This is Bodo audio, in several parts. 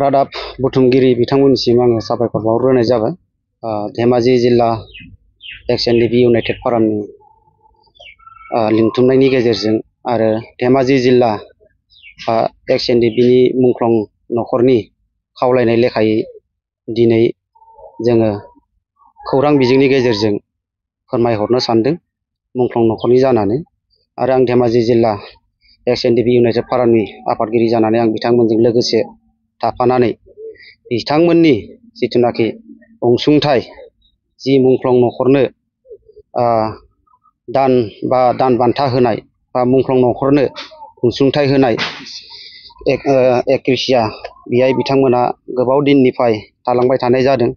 रादाब बुथुमगिरि बिथांमोननिसिम आङो साबायखर बावग्रोनाय जाबाय। धेमाजि जिल्ला एक्स.एन.डि.पि इउनाइटेड फरामनि लिंथुमनायनि गेजेरजों आरो धेमाजि जिल्ला एक्स.एन.डि.पिनि मुंख्लं नखरनि खावलायनाय लेखायै दिनै जोङो खौरां बिजोंनि गेजेरजों फोरमायहरनो सानदों मुंख्लं नखरनि जानानै। आरो आं धेमाजि जिल्ला एक्स.एन.डि.पि इउनाइटेड फरामनि आफादगिरि जानानै आं बिथांमोनजों लोगोसे थाफानानै बिथांमोननि जिथुनाखि अनसुंथाइ जि मुंख्लं नखरनो दान बान्था होनाय बा मुंख्लं नखरनो अनसुंथाइ होनाय एक्रेसिया बेहाय बिथांमोना गोबाव दिननिफ्राय थालांबाय थानाय जादों।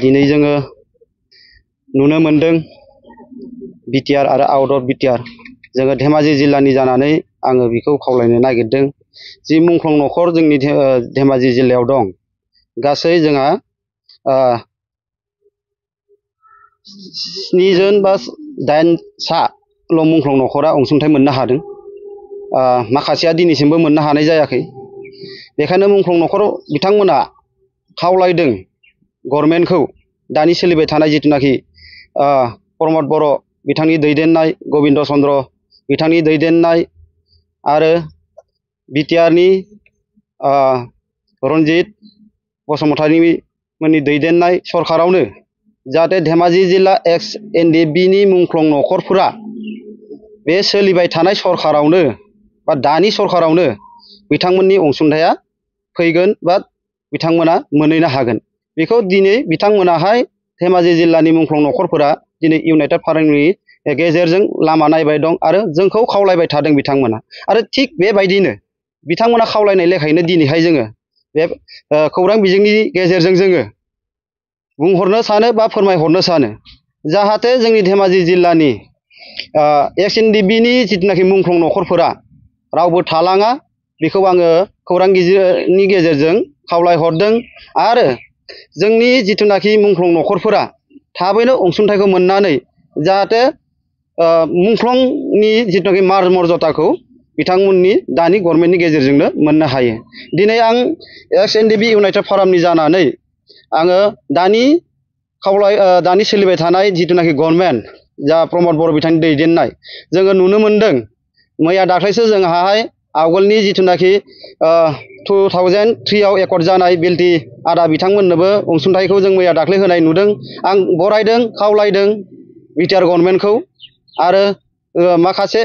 दिनै जोङो नुनो मोनदों बिटिआर आरो आउट अफ बिटिआर जोङो धेमाजि जिल्लानि जानानै आङो बेखौ खावलायनो नागिरदों जि मुंख्लं नखर जोंनि धेमाजि जिल्लायाव दं गासै जोंहा 7 जन बा 8 साल' मुंख्लं नखरा अनसुंथाइ मोननो हादों। माखासेया दिनैसिमबो मोननो हानाय जायाखै। बेखायनो मुंख्लं नखर बिथांमोना खावलायदों गभर्नमेन्टखौ दानि सोलिबाय थानाय जिथुनाखि प्रमद बर' बिथांनि दैदेननाय, गबिन्द चन्द्र बिथांनि दैदेननाय आरो बिटिआरनि रन्जित बसुमतारी मोननि दैदेननाय सरकारावनो जाहाथे धेमाजि जिल्ला एक्स.एन.डि.पिनि मुंख्लं नखरफोरा बे सोलिबाय थानाय सरकारावनो बा दानि सरकारावनो बिथांमोननि अनसुंथाया फैगोन बा बिथांमोना मोनहैनो हागोन। बेखौ दिनै बिथांमोनाहाय धेमाजि जिल्लानि मुंख्लं नखरफोरा दिनै इउनाइटेड फरामनि गेजेरजों लामा नायबाय दं आरो जोंखौ खावलायबाय थादों बिथांमोना। आरो थिग बेबायदिनो बिथांमोना खावलायनाय लेखायैनो दिनैहाय जोङो बे खौरां बिजोंनि गेजेरजों जोङो बुंहरनो सानो बा फोरमायहरनो सानो जाहाथे जोंनि धेमाजि जिल्लानि एक्स.एन.डि.पिनि जिथुनाखि मुंख्लं नखरफोरा रावबो थालाङा बेखौ आङो खौरां बिजोंनि गेजेरजों खावलायहरदों। आरो जोंनि जिथुनाखि मुंख्लं नखरफोरा थाबैनो अनसुंथाइखौ मोननानै जाहाथे मुंख्लंनि जिथुनाखि मान मर्यादाखौ बिथांमोननि दानि गभर्नमेन्टनि गेजेरजोंनो मोननो हायो। दिनै आं एक्स.एन.डि.पि इउनाइटेड फरामनि जानानै आङो दानि सोलिबाय थानाय जिथुनाखि गभर्नमेन्ट जा प्रमद बर' बिथांनि दैदेननाय जोङो नुनो मोनदों। मैया दाख्लैसो जोंहाहाय आवगोलनि जिथुनाखि 2003 आव एकर्ड जानाय बिएलटि आदा बिथांमोननोबो अनसुंथाइखौ जों मैया दाख्लै होनाय नुदों। आं बरायदों खावलायदों बिटिआर गभर्नमेन्टखौ आरो माखासे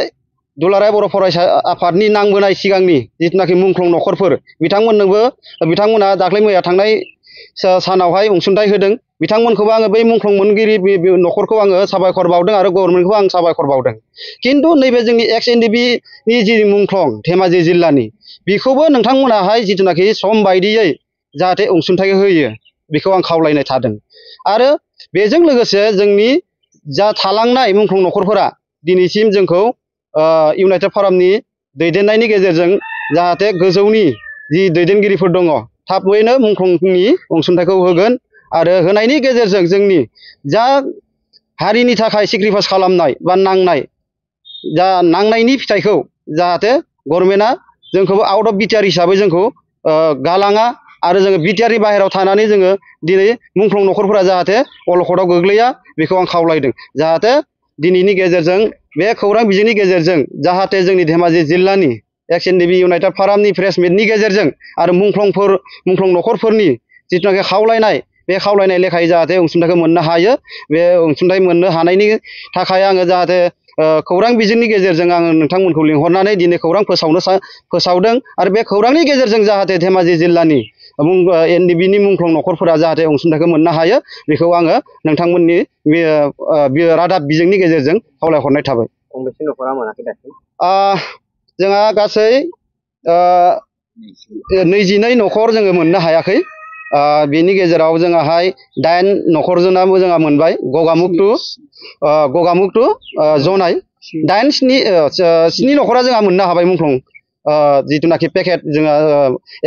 दुलाराय बर' फरायसा आफादनि नांबोनाय सिगांनि जिथुनाखि मुंख्लं नखरफोर बिथांमोना दाख्लै मैया थांनाय सानावहाय अनसुंथाइ होदों। बिथांमोनखौबो आङो बै मुंख्लं मोनगिरि नखरखौ आङो साबायखर बावदों आरो गभर्नमेन्टखौ आं साबायखर बावदों। खिन्थु नैबे जोंनि एक्स.एन.डि.पिनि जि मुंख्लं धेमाजि जिल्लानि बेखौबो नोंथांमोनाहाय जिथुनाखि सम बायदियै जाहाथे अनसुंथाइ होयो बेखौ आं खावलायनाय थादों। आरो बेजों लोगोसे जोंनि जा थालांनाय मुंख्लं नखरफोरा दिनैसिम जोंखौ इउनाइटेड फरामनि दैदेननायनि गेजेरजों जाहाथे गोजौनि जि दैदेनगिरिफोर दङ थाबैनो मुंख्लंनि अनसुंथाइखौ होगोन आरो होनायनि गेजेरजों जोंनि जा हारिनि थाखाय सेक्रिफाइस खालामनाय बा नांनायनि फिथाइखौ जाहाथे गभर्नमेन्टआ जोंखौबो आउट अफ बिटिआर हिसाबै जोंखौ गालाङा आरो जोङो बिटिआरनि बाहेरायाव थानानै जोङो दिनै मुंख्लं नखरफोरा जाहाथे अलखदाव गोग्लैया बेखौ आं खावलायदों। जाहाथे दिनैनि गेजेरजों बे खौरां बिजोंनि गेजेरजों जाहाथे जोंनि धेमाजि जिल्लानि एक्स.एन.डि.पि इउनाइटेड फरामनि प्रेस मिटनि गेजेरजों आरो मुंख्लं नखरफोरनि जिथुनाखि खावलायनाय बे खावलायनाय लेखायै जाहाथे अनसुंथाइखौ मोननो हायो। बे अनसुंथाइ मोननो हानायनि थाखाय आङो जाहाथे खौरां बिजोंनि गेजेरजों आङो नोंथांमोनखौ लिंहरनानै दिनै खौरां फोसावदों आरो बे खौरांनि गेजेरजों जाहाथे धेमाजि जिल्लानि एन.डि.पिनि मुंख्लं नखरफोरा जाहाथे अनसुंथाइखौ मोननो हायो बेखौ आङो नोंथांमोननि रादाब बिजोंनि गेजेरजों खावलायहरनाय थाबाय। गंबेसे नखरा मोनाखै दासिम? जोंहा गासै 22 नखर जोङो मोननो हायाखै। बेनि गेजेराव जोंहाय 8 नखरजोंनाबो जोंहा मोनबाय। गगामुग टु जनाय 7 नखरा जोंहा मोननो हाबाय मुंख्लं जिथुनाखि पेकेट जोंहा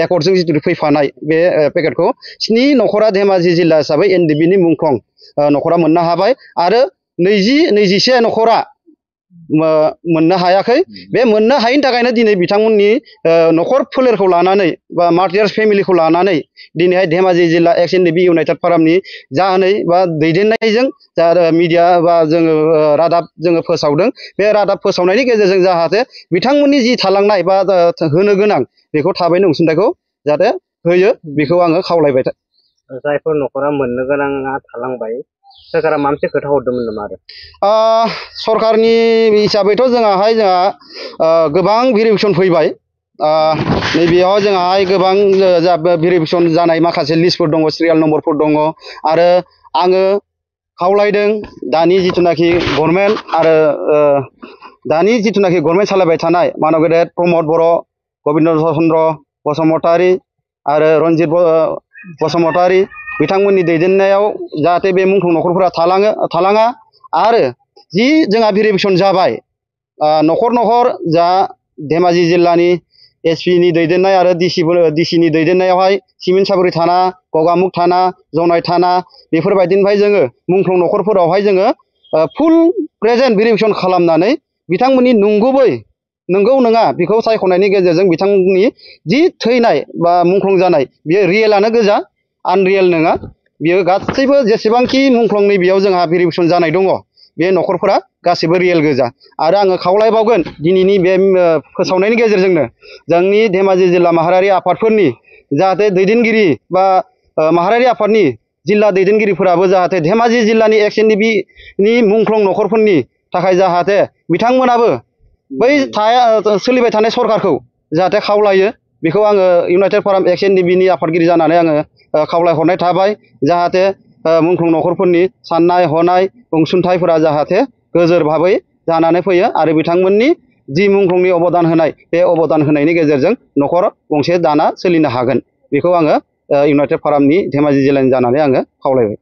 एकर्डजों जिथु फैफानाय बे पेकेटखौ 7 नखरा धेमाजि जिल्ला हिसाबै एन.डि.पिनि मुंख्लं नखरा मोननो हाबाय। आरो 21 नखरा मोननो हायाखै बे मोननो हायैनि थाखायनो दिनै बिथांमोननि न'खर फोलेरखौ लानानै बा मार्टियार्स फेमिलिखौ लानानै दिनैहाय धेमाजि जिल्ला एक्स एन डि बि इउनाइटेड फरामनि जाहोनै बा दैदेननायजों जा मिडिया बा जोङो रादाब जोङो फोसावदों बे रादाब फोसावनायनि गेजेरजों जाहाथे बिथांमोननि जि थालांनाय बा होनो गोनां बेखौ थाबैनो अनसुंथाइखौ जाहाथे होयो बेखौ आङो खावलायबाय। जायफोर न'खरा मोननो गोनाङा थालांबाय सोरखारा माबा मोनसे खोथा हरदोंमोन नामा आरो सरकारनि हिसाबैथ' जोंहा गोबां भेरिफिकेसन फैबाय नैबेयाव जोंहाय गोबां भेरिफिकेसन जानाय माखासे लिस्टफोर दङ सिरियाल नम्बरफोर दङ आरो आङो खावलायदों दानि जिथुनाखि गभर्नमेन्ट आरो दानि जिथुनाखि गभर्नमेन्ट सालायबाय थानाय मानब गेदेर प्रमद बर' गबिन्द चन्द्र बसुमतारी आरो रन्जित बसुमतारी बिथांमोननि दैदेननायाव जाहाथे बे मुंख्लं न'खरफोरा थालाङा आरो जि जोंहा भेरिफिकेसन जाबाय न'खर न'खर जा धेमाजि जिल्लानि एसपिनि दैदेननाय आरो डिसिनि दैदेननायावहाय सिमेन्ट सापरि थाना गगामुग थाना जनाय थाना बेफोरबायदिनिफ्राय जोङो मुंख्लं न'खरफोरावहाय जोङो फुल प्रेजेन्ट भेरिफिकेसन खालामनानै बिथांमोननि नंगौ नङा बेखौ सायख'नायनि गेजेरजों बिथांमोननि जि थैनाय बा मुंख्लं जानाय बियो रियेलानो गोजा आनरियेल नङा बियो गासैबो जेसेबांखि मुंख्लंनि बेयाव जोंहा भेरिफिकेसन जानाय दङ बे न'खरफोरा गासैबो रियेल गोजा आरो आङो खावलायबावगोन दिनैनि बे फोसावनायनि गेजेरजोंनो जोंनि धेमाजि जिल्ला माहारियारि आफादफोरनि जाहाथे दैदेनगिरि बा माहारियारि आफादनि जिल्ला दैदेनगिरिफोराबो जाहाथे धेमाजि जिल्लानि एक्स एन डि बि नि मुंख्लं न'खरफोरनि थाखाय जाहाथे बिथांमोनाबो बै सोलिबाय थानाय सरकारखौ जाहाथे खावलायो बेखौ आङो इउनाइटेड फराम एक्स एन डि बि नि आफादगिरि जानानै आङो खावलायहरनाय थाबाय जाहाथे मुंख्लं न'खरफोरनि साननाय हनाय अनसुंथाइफोरा जाहाथे गोजोर भाबै जानानै फैयो आरो बिथांमोननि जि मुंख्लंनि अबदान होनाय बे अबदान होनायनि गेजेरजों न'खर गंसे दाना सोलिनो हागोन बेखौ आङो इउनाइटेड फरामनि धेमाजि जिल्लानि जानानै आङो खावलायबाय।